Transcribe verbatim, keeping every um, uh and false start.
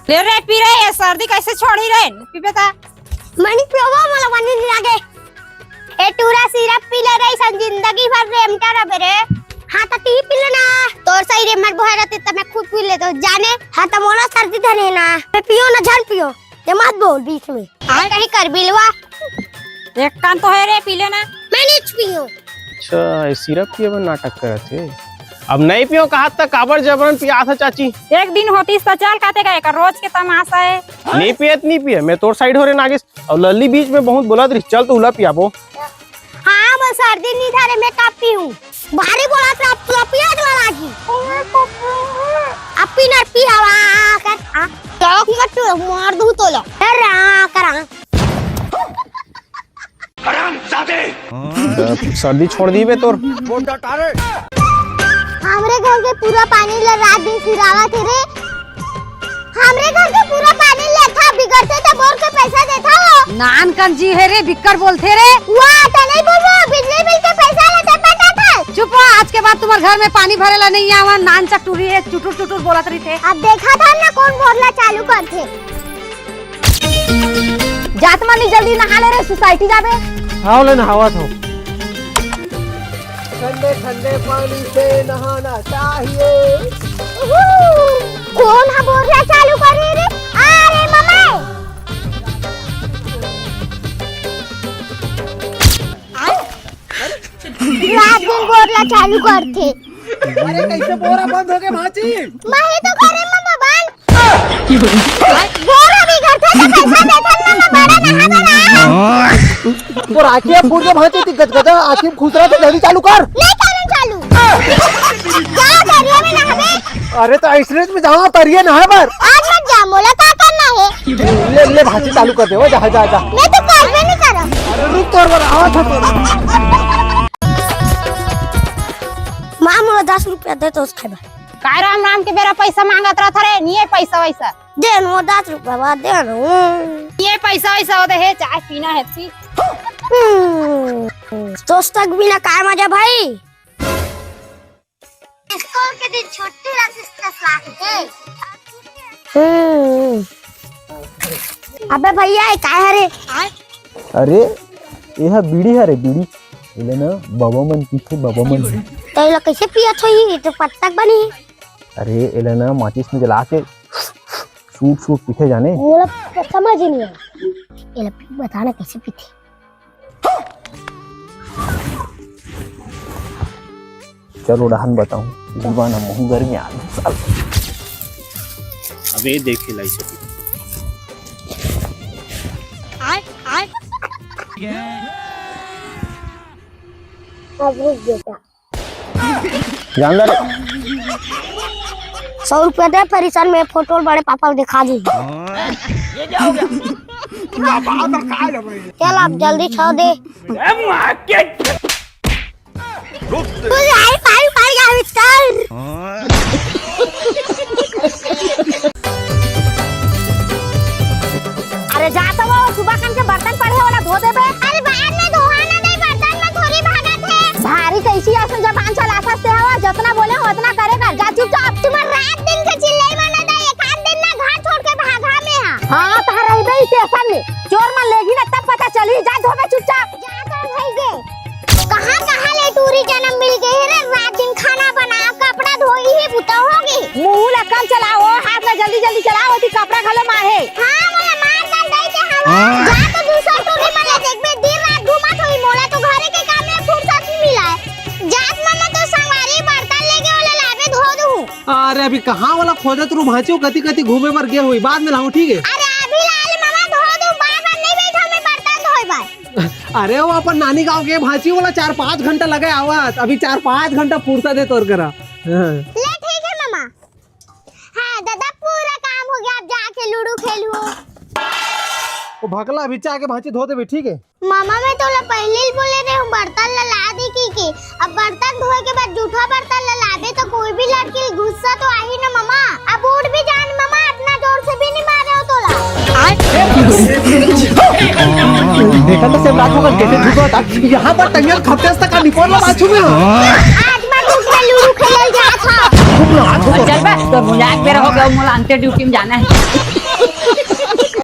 ले रे, पी रे, ये सर्दी कैसे छोड़ी रे? पीबे ता। मनी पियोवा, मोला मनी नहीं लागे। ए टूरा सिरप पी ले रे, सन जिंदगी भर रेमटा रबे रे। हाँ, तो ती पी ले ना। तोर सही रे, मर बुहारा ते, त मैं खुद पी ले तो जाने। हाँ, तो मोला सर्दी धरे ना। मैं पियो ना, झन पियो। ये मत बोल बीच में। कहीं कर बिलवा। एक कान तो है रे, पी लेना। मैं नहीं पियो। अच्छा, ये सिरप पिए बर नाटक करत हे। अब नहीं पियो कहत त काबर जबरन पियात ह चाची? एक दिन होतीस त चल कहते गए का, रोज के तमाशा है। नहीं पिए त नहीं पिए, मैं तोर साइड हो रे नागेश। और लल्ली बीच में बहुत बोलत रही, चल तो उला पियाबो। हाँ, वो सर्दी नहीं धरे, मैं कब पीऊँ? भारी बोलत रहा, अब तू पिया वाला जी। अब पी ना पी हवा कर, हाँ। चौक में तू मार दूँ तो लो। ए रा करा। हरामजादे। अ, सर्दी छोड़ दी बे तोर। हमरे घर के पूरा पानी ला रात दिन सिरावत हे रे। हमरे घर के पूरा पानी लेथा, बिगड़थे त बोर के पैसा देथा वो। नान कन जी हे रे, बिक्कट बोलथे रे। वाह, त नहीं बोलबो, बिजली बिल के पैसा लेथे पटा था। चुप हो, आज के बाद तुम्हारे घर में पानी भरे ला नहीं आवा। नान चटुरी है, चुटुर चुटुर बोलत रहिथे। अब देखा था ना कौन बोर ला चालू करथे। जात मानी जल्दी नहा ले रे, सोसाइटी जाबे। हाव ले नहावत हो। ठंडे ठंडे पानी से नहाना चाहिए। उहू, कौन हा बोर ला चालू करे रे? अरे मम्मी। रात दिन बोर ला चालू करथे। अरे कैसे बोर हा बंद हो गे भांची? मैं ही तो करे मम्मा बंद। बोर हा बिगड़थे तो पैसा देथन ना, मैं बड़ा नहा बना। तोर आँखी फूट गे भांची, ती गजगजा आँखी में खुसरा तो जल्दी चालू कर। नहीं करन चालू। जा दरिया में नहाबे। अरे तो ऐसने में जाओ तरिया नहाए बर। आज मत जा, मोला का करना है? ले ले भांची चालू कर दे, वो जा जा जा। मैं तो करबे नहीं करब। अरे रुक तोर बर आवत हो तोर। माँ, मोला दस रुपया दे तो उस खाए बर। काय राम राम के बेरा पैसा मांगत रहत रे, निये पैसा वैसा। दे न वो दस रुपया बा, दे न वो। ये पैसा वैसा होते है, चाय पीना है ती। हम्म, दोस्त तक बिना काय मजा भाई। स्कूल के दिन छुट्टी रहती, स्कूल के। हम्म। अबे भैया, ये काय हरे? अरे, ये हा बीड़ी हरे, बीड़ी। एला ना बाबा मन पीथे, बाबा मन। तो एला कैसे पियत होही? ये तो पत्तक बनी। अरे, एला ना माचिस में जला के सूट सूट पीथे जाने। मोला समझ ही नहीं आया। एला पी, बता ना कैसे पीथे। चलो डहन बताऊं, जीवन हम महू गर्मी आ गई साल। अबे देखे लाई सकी। अब रुक बेटा। जान ले रे। सौ रुपया दे, फिर इसन में फोटो बड़े पापा को दिखा दी। चल, आप जल्दी छो दे। तू भाई, भाई, भाई, यार, मिस्टर। अरे जा तो वो सुबह खान के बर्तन पड़े वाला धो देबे। अरे बाद में धोहा ना दे, बर्तन में थोड़ी भागत है। भारी कैसी ऐसे जबान चलाथस ते हवा, जतना बोले हो उतना करे कर, जा चुपचाप। तुम्हार रात दिन के चिल्लई माना दा, एक आध दिन ना घर छोड़ के भागा में हा। हाँ, तो रहिबे ही स्टेशन में, चोर मन लेगी ना तब पता चली, जा धोबे चुपचाप। जा तो भाई गे। कहाँ, कहाँ ले टूरी जनम मिल गई रे? रात दिन खाना बना, कपड़ा धोई ही बुता होगी। मुंह ला कम चलाओ, हाथ ला जल्दी जल्दी चलाओ, ओती कपड़ा घलो माढ़े। हाँ, मोला मार कर दई के हवा। हाँ। जा तो दूसर टूरी मन ला देखबे, दिन रात घूमत होई, मोला तो घरे के काम में फुर्सत नहीं मिला है। जात मम्मा तो संगवारी बर्तन लेके ओला लाबे धो दूँ। अरे अभी कहाँ वाला खोजत रू भांचो, कती कती घूमे बर गे होई, बाद में लाऊं, ठीक है? अरे अभी लाल मम्मा धो दूँ, बार बार नहीं बैठा मैं बर्तन धोए बार। अरे वो अपन नानी गांव के भांची वाला चार पाँच घंटा लगे आवत, अभी चार पाँच घंटा फुर्सत है तोर करा। हाँ। ले ठीक है मामा। हाँ दादा, पूरा काम हो गया, अब जाके लूडो खेलूं। वो भकला अभी आके भांची धो देबे, ठीक है? मामा, मैं तोला पहले ही बोले रहे हूँ बर्तन ला ला दे की, की। अब बर्तन धोए के बाद जूठा बर्तन ला लाबे तो कोई भी लड़की गुस्सा तो आही ना मामा। अब उठ भी जान मामा, इतना जोर से भी नहीं मारे हो तोला। देखा तो सेम रात होकर कैसे झुका था। यहाँ पर टंगल खपटेस तक का निपोर ला बाजू में। आज मैं धूप में लूडो खेलल जात हूँ। चल बे, तो मजाक बेरा हो गया, मोला अंते ड्यूटी में जाना है।